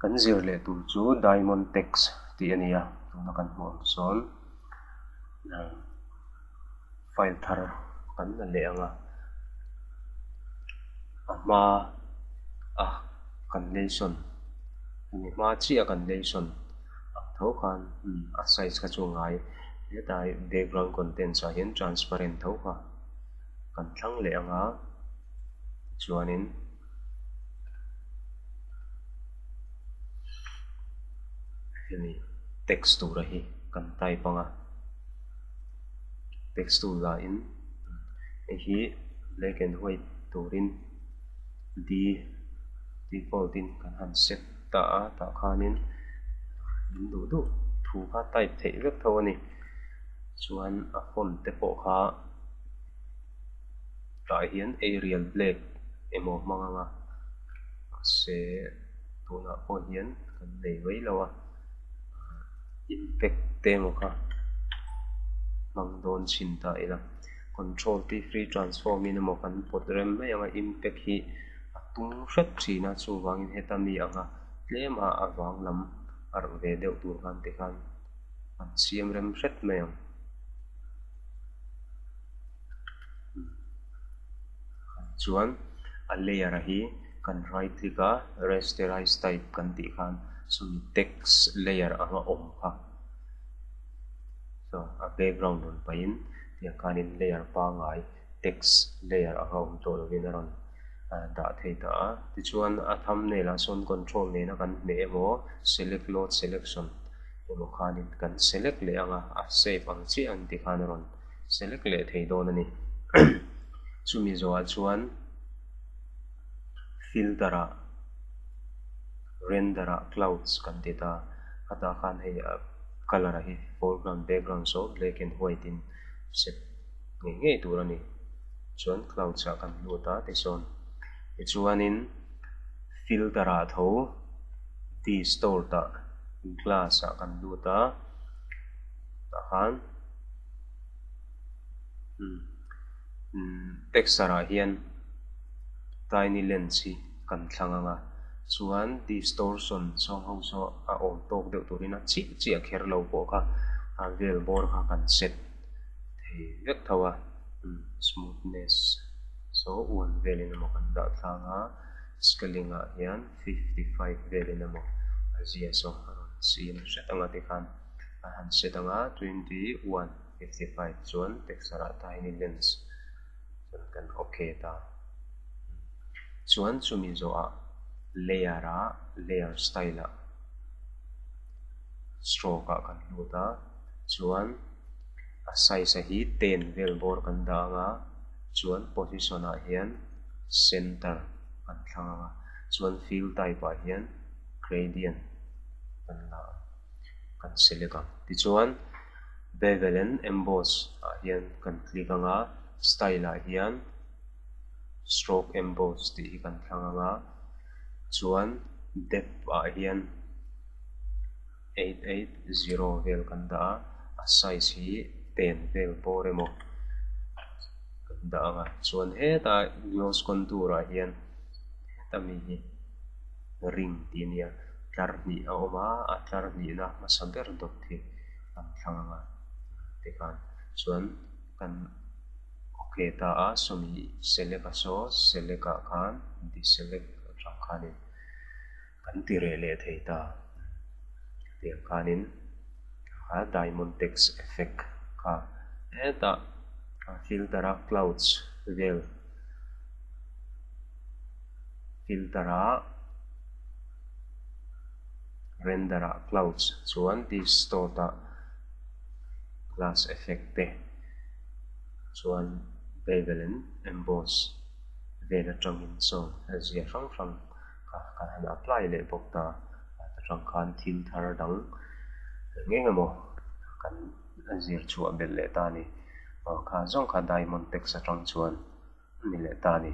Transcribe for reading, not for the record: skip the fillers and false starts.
Kan zir leh tur chu Diamond Text tih a ni a, tuna kan hmuh ang sawn file thar kan la leh ang a, a hma a kan lesson hemi hma chiah a kan lesson ang tho khan a size kha chu a ngai hetlai background contents ah hian transparent tho kha kan thlang leh ang a tichuanin. Hemi text tura hi kan type ang a, text tool lah in hei hi black and white turin d default in kan han set ta a tah khanin in duh duh thu kha type theih vek tho a ni chuan a font te pawh kha. Tah hian Arial Black emaw hmang anga mahse tunah pawh hian kan nei mai lo a, impact te emaw kha hmang dawn chhin ta ila control T free transform in emaw kan pawt rem mai anga impact hi a tung hret thin a chuvangin heta mi anga tlem a a vang lam arh ve deuh tur khan tikhan an siam rem hret mai ang. Chuan a layer a hi kan right click a rasterize type kan tih khan sawmi text layer anga awm kha chuan a background rawn pahin tiang khanin layer pangngai text layer anga awm tawh lovin a rawn dah thei ta a tichuan a thumbnail ah sawn control nena kan hmeh emaw select load selection emaw khanin kan select leh anga a save ang chiah ang tih khan a rawn select leh thei dawn a ni. Chumi zawhah chuan filter ah render ah clouds kan ti ta a tah khan hei colour ah hi foreground background saw black and white in set ngei ngei tur a ni. Chuan clouds ah kan lut a tisawn tichuanin filter ah tho distort ah glass ah kan lut a tah khan texture ah hian tiny lens hi kan thlang ang a chuan distortion zawng ho saw a awm tawk deuh turin a chiah chiah kher lo pawh kha a vel bawr kha kan set thei vek tho a smoothness saw one velin emaw kan dah tlang a scaling ah hian 55 velin emaw a zia saw a rawn chim hret ang a tikhan a han set ang a 21 55 chuan texture ah tiny lens chuan kan ok ta chuan chumi zawhah layer ah layer style ah stroke ah kan lut a chuan a size a hi 10 vel bawr kan dah ang a chuan position ah hian center kan thlang ang a chuan fill type ah hian gradient kan la ang kan select ang tichuan bevel and emboss ah hian kan click ang a style ah hian stroke emboss tih hi kan thlang ang a chuan depth ah hian 880 vel kan dah a, a size hi 10 vel bawr emaw kan dah ang a, chuan heta gloss contour ah hian heta mi hi ring tih a nia, tlar hnih a awm a, a tlar hnihna hmasa ber dawt hi kan thlang ang a tikhan chuan kan ok ta a, sawmi select a saw select ah khan deselect atang khanin. Kan ti reh leh thei ta tiang khanin a diamond text effect kha hetah a filter a clouds vel filter a render ah clouds chuan distort ah glass effect te chuan bevel and emboss vel atangin sawn a zia hrang hrang. Kha kan han apply leh bawk ta a atang khan thil thar dang eng eng emaw kan zir chhuah belh leh ta a ni. Aw kha zawng kha diamond text atang chuan a ni leh ta a ni.